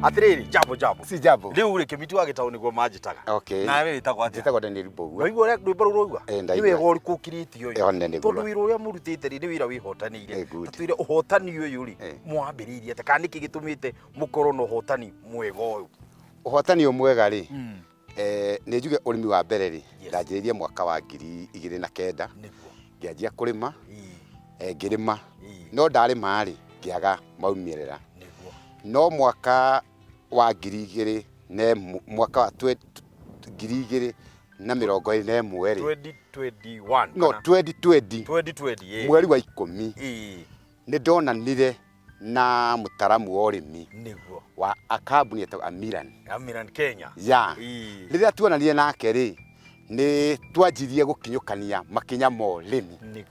Atĩrĩrĩ, jambo jambo. Si jambo. Rĩu rĩ, Kĩmiti wa Gĩtaũ nĩguo manjĩtaga. Okay. Nawe wĩtagwo atĩa? Njĩtagwo Daniel Mbũgua. Waigua ũrĩa rwĩmbo rũu rwaigua? Eh, Nĩ ndaigua. wega ũrĩkũ ũkirĩtie ũyũ. Eh, nĩ nĩguo. Tondũ wĩra ũrĩa mũrutĩte rĩ, nĩ wĩra wĩhotanĩire. Eh, good. Ta twĩre ũhotani ũyũ rĩ, Eh. mwambĩrĩirie atĩa? Kana nĩkĩ gĩtũmĩte mũkorwo na ũhotani mwega ũyũ? Ũhotani ũyũ mwega rĩ, nĩ njuge ũrĩmi wa mbere rĩ, Yes. ndanjĩrĩirie mwaka wa 2009. Nĩguo. Ngĩanjia kũrĩma, ngĩrĩma. Ii. No ndarĩma rĩ, ngĩaga maumĩrĩra. Nĩguo. No mwaka wa ngiri igĩrĩ na ĩmwe, mwaka wa 2021 rĩ, 2021. No kana? 2020. 2020, ĩĩ. Mweri wa 10, nĩ ndonanire na mũtaramu wa ũrĩmi wa a kambuni ĩtagwo Amiran. Amiran Kenya. Ya. Rĩrĩa tuonanire nake rĩ, nĩ twanjirie gũkinyũkania makinya ma ũrĩmi.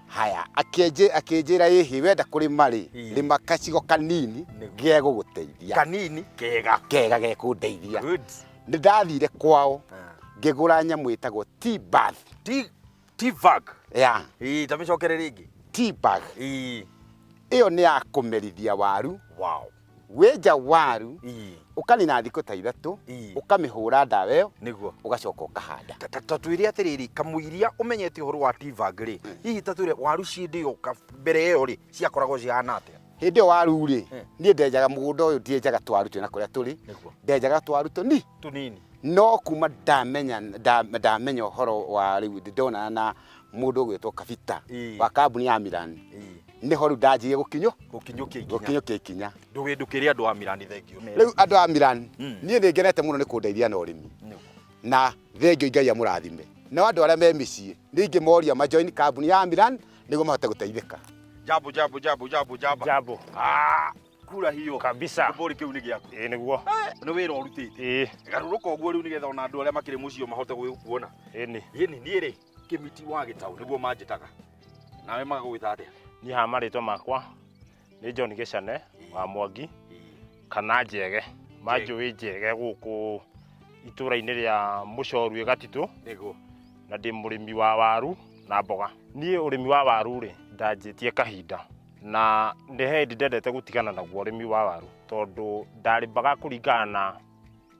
Haya, akĩnjĩra ĩhĩ, wenda kũrĩma rĩ, rĩma gacigo kanini gegũgũteithia. Kanini kega. Kega gekũndeithia. Good. Nĩ ndathire kwao, ngĩgũra nyamũ ĩtagwo tea bag. Tea bag. Ya. Ĩĩ, ta mĩcokere rĩngĩ. Tea bag. Ĩyo nĩ ya kũmerithia waru. Wow. Wenja waru, ũkanina thikũ ta 3, ũkamĩhũra ndawa ĩyo, ũgacoka ũkahanda. Ta twĩre atĩrĩrĩ, kamũiria ũmenyete ũhoro wa tea bag rĩ, hihi ta twĩre waru ciĩndĩ ĩyo mbere ĩyo rĩ, ciakoragwo cihana atĩa? Hĩndĩ ĩyo waru rĩ, niĩ ndenjaga mũgũnda ũyũ, ndienjaga twaru twĩna kũrĩa tũrĩ, ndenjaga twaru tũni. Tũnini. No kuma ndamenya ũhoro wa rĩu ndonana na mũndũ ũgwĩtwo Kabita wa kambuni ya Miran, nĩho rĩu ndanjirie Gũkinyũkia ikinya. Gũkinyũkia ikinya. Ndũkĩre andũ a Miran thengio. Rĩu andũ a Miran, niĩ nĩ ngenete mũno nĩ kũndeithia na ũrĩmi. Na thengio Ngai amũrathime. No andũ arĩa me mĩciĩ, nĩ ingĩmoria majoin kambuni ya Miran nĩguo mahote gũteithĩka. Jambo, jambo, jambo, jambo, jambo. Jambo. Kura hiyo. Kabisa. Kĩbũri kĩu nĩ gĩaku. Ĩĩ nĩguo. Nĩ wĩra ũrutĩte. Ĩĩ. Garũrũka ũguo rĩu nĩgetha ona andũ arĩa makĩrĩ mũciĩ mahote gũgĩkuona. Ĩĩ nĩ. Ĩĩ niĩ rĩ, Kĩmiti wa Gĩtaũ nĩguo manjĩtaga. Nawe magagwĩta atĩa? Niĩ haha marĩtwa makwa nĩ John Gĩcane wa Mwangi kana Njege. Manjũĩ Njege gũkũ itũra-inĩ rĩa Mũcorue Gatitũ. Nĩguo. Na ndĩ mũrĩmi wa waru na mboga. Niĩ ũrĩmi wa waru rĩ, ndanjĩtie kahinda. Na nĩ hĩndĩ ndendete gũtigana naguo ũrĩmi wa waru tondũ ndarĩmaga kũringana na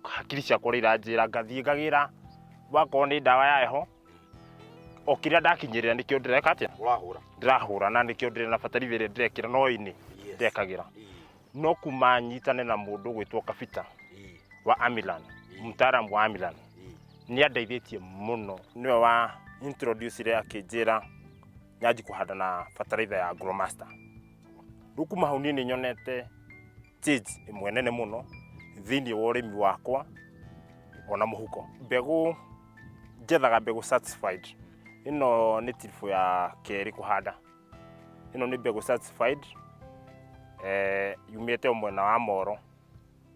hakiri ciakwa ũrĩa iranjĩra, ngathiĩ ngagĩra wakorwo nĩ ndawa ya heho, o kĩrĩa ndakinyĩrĩra nĩkĩo ndĩreka atĩa? Ũrahũra. Ndĩrahũra na nĩkĩo ndĩrĩ na bataraitha ĩrĩa ndĩrekĩra no ĩnĩ ndekagĩra. No kuma nyitane na mũndũ ũgwĩtwo Kabita wa Amilan, mtaalamu wa Amilan, nĩ andeithĩtie mũno. Nĩwe wa introduce akĩnjĩra nyanji kũhanda na bataraitha ya Growmaster. Rĩu kuma hau niĩ nĩ nyonete change ĩmwe nene mũno thĩinĩ wa ũrĩmi wakwa ona mũhuko. Mbegũ njethaga mbegũ certified. Ĩno nĩ tiribũ ya kerĩ kũhanda. Ĩno nĩ mbegũ certified, yumĩte o mwena wa Moro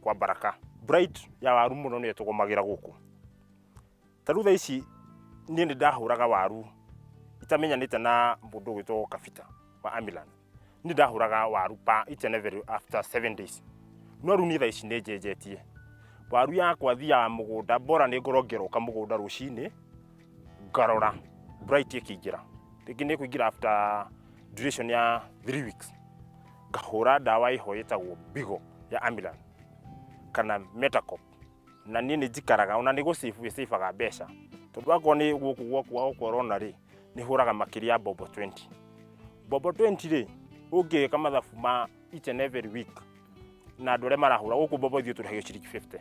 kwa Baraka. Bright ya waru mũno nĩyo tũgũmagĩra gũkũ. Ta rĩu thaa ici niĩ nĩ ndahũraga waru itamenyanĩte na mũndũ ũgwĩtwo Kabita wa Amilan. Niĩ ndahũraga waru pa each and every after 7 days. No rĩu niĩ thaa ici nĩ njenjetie. Waru yakwa thiaga mũgũnda, bora nĩ ngorwo ngĩroka mũgũnda rũcinĩ, ngarora Bright ĩkĩingĩra. Rĩngĩ nĩ ĩkũingĩra after duration ya 3 weeks. Ngahũra ndawa ĩho ĩtagwo Bigo ya Amilan kana Metacop. Na niĩ nĩ njikaraga, ona nĩ gũcĩbu ĩcĩbaga mbeca. Tondũ akorwo nĩ gũkũ gwakwa gũkũ ũrona rĩ, nĩ hũraga makĩria ya mbombo 20. Mbombo 20 rĩ, ũngĩka mathabu ma each and every week, na andũ arĩa marahũra, gũkũ mbombo ithuĩ tũrĩhagio ciringi 50.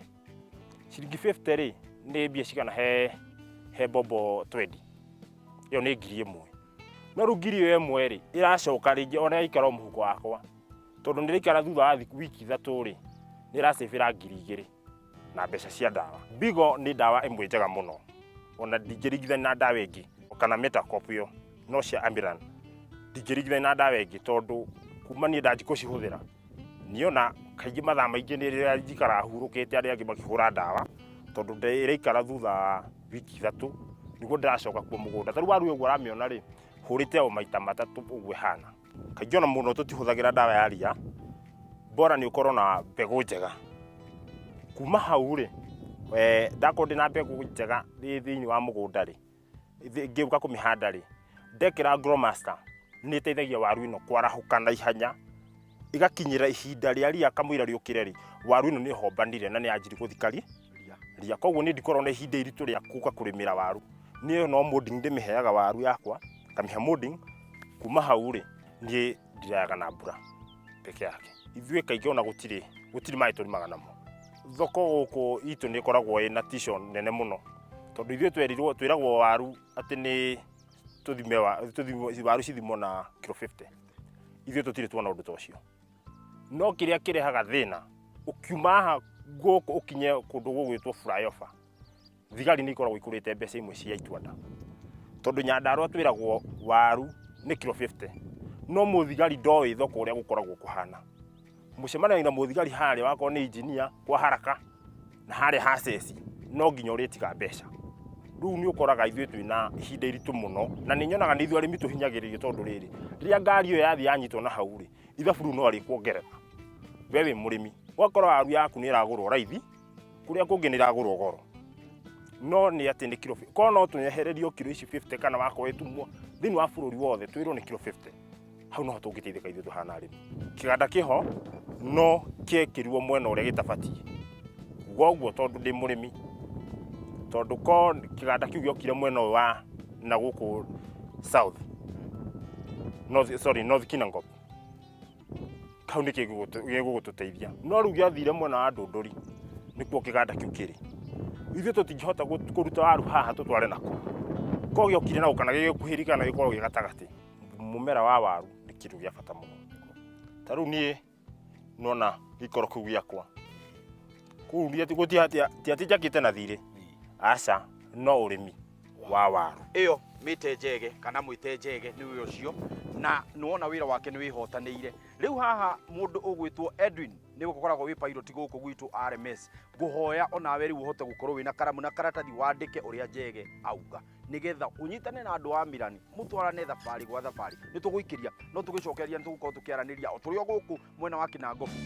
Ciringi 50 rĩ, nĩ mbia cigana he mbombo 20? Ĩyo nĩ ngiri ĩmwe. No rĩu ngiri ĩyo ĩmwe rĩ, ĩracoka rĩngĩ ona yaikara o mũhuko wakwa. Tondũ nĩ ĩraikara thutha wa wiki 3 rĩ, nĩ ĩracĩbĩra ngiri igĩrĩ na mbeca cia ndawa. Bigo nĩ ndawa ĩmwe njega mũno, ona ndingĩringithania na ndawa ĩngĩ, kana Metacop ĩyo, no cia Amiran. Ndingĩringithania na ndawa ĩngĩ tondũ kuma niĩ ndanjia kũcihũthĩra, niĩ ona kaingĩ mathaa maingĩ nĩ rĩrĩa njikaraga hurũkĩte arĩa angĩ makĩhũra ndawa, tondũ ĩraikara thutha wa wiki 3 nĩguo ndĩracoka kuo mũgũnda. Ta rĩu waru ũguo ũramĩona rĩ, hũrĩte o maita matatũ ũguo ĩhana. Kaingĩ ona mũno tũtihũthagĩra ndawa ya ria, bora nĩ ũkorwo na mbegũ njega. Kuma hau rĩ, ndakorwo ndĩna mbegũ njega thĩinĩ wa mũgũnda rĩ, ngĩũka kũmĩhanda rĩ, ndekĩra Growmaster nĩ ĩteithagia waru ĩno kwarahũka na ihenya. Ĩgakinyĩra ihinda rĩa ria kamũira rĩũkĩre rĩ, waru ĩno nĩ ĩhombanire na nĩ yanjirie gũthika ria. Koguo niĩ ndikoragwo na ihinda iritũ rĩa gũka kũrĩmĩra waru. Niĩ no molding ndĩmĩheaga waru yakwa, ngamĩhe molding, kuma hau rĩ, niĩ ndirayaga na mbura peke yake. Ithuĩ kaingĩ ona gũtirĩ gũtirĩ maĩ tũrĩmaga namo. Thoko gũkũ itũ nĩ ĩkoragwo ĩna tisho nene mũno, tondũ ithuĩ twerirwo twĩragwo waru atĩ nĩ tũthime tũthime waru cithimwo na kiro 50. Ithuĩ tũtirĩ tuona ũndũ ta ũcio. No kĩrĩa kĩrehaga thĩna, ũkiuma haha gũkũ ũkinye kũndũ gũgwĩtwo flyover, thigari nĩ ikoragwo ikũrĩte mbeca imwe cia itua-nda. Tondũ Nyandarũa twĩragwo waru nĩ kiro 50, no mũthigari ndoĩ thoko ũrĩa gũkoragwo kũhana. Mũcemanagia na mũthigari harĩa wakorwo nĩ engineer kwa haraka na harĩa ha ceci no nginya ũrĩtiga mbeca. Rĩu nĩ ũkoraga ithuĩ twĩna ihinda iritũ mũno na nĩ nyonaga nĩ ithuĩ arĩmi tũhinyagĩrĩrio tondũ rĩrĩ, rĩrĩa ngari ĩyo yathiĩ yanyitwo na hau rĩ, ithabu rĩu no rĩkuongerera we wĩ mũrĩmi. Ũgakora waru yaku nĩ ĩragũrwo raithi, kũrĩa kũngĩ nĩ ĩragũrwo goro. No nĩ atĩ nĩ kiro, korwo no tũnyehererio kiro ici 50 kana wakorwo ĩtumwo thĩinĩ wa bũrũri wothe twĩrwo nĩ kiro 50, hau noho tũngĩteithĩka ithuĩ tũhana arĩmi. Kĩganda kĩho no kĩekĩrirwo mwena ũrĩa gĩtabatiĩ. Kuga ũguo tondũ ndĩ mũrĩmi, tondũ ko kĩganda kĩu gĩokire mwena ũyũ wa na gũkũ south, north, sorry, North Kinangop, kau nĩ gĩgũgũtũteithia. No rĩu gĩathire mwena wa Ndũndũri, nĩkuo kĩganda kĩu kĩrĩ. Ithuĩ tũtingĩhota kũruta waru haha tũtware nakũu. Ko gĩokire na kana gĩgĩkuhĩrĩria kana gĩkorwo gĩ gatagatĩ. Mũmera wa waru nĩ kĩndũ gĩa bata mũno. Ta rĩu niĩ nona gĩikaro kĩu gĩakwa kũu ti atĩ njakĩte na thirĩ, aca, no ũrĩmi wa waru. Ĩyo mĩte Njege kana mwĩte Njege nĩwe ũcio, na nĩwona wĩra wake nĩ wĩhotanĩire. Rĩu haha mũndũ ũgwĩtwo Edwin nĩwe ũkoragwo wĩ pilot gũkũ gwitũ RMS. Ngũhoya onawe rĩu ũhote gũkorwo wĩna karamu na karatathi wandĩke ũrĩa Njege auga, nĩgetha ũnyitane na andũ a Mirani mũtwarane thabarĩ gwa thabarĩ. Nĩ tũgũikĩria no tũgĩcokeria nĩ tũgũkorwo tũkĩaranĩria o tũrĩ o gũkũ mwena wa Kinangofu.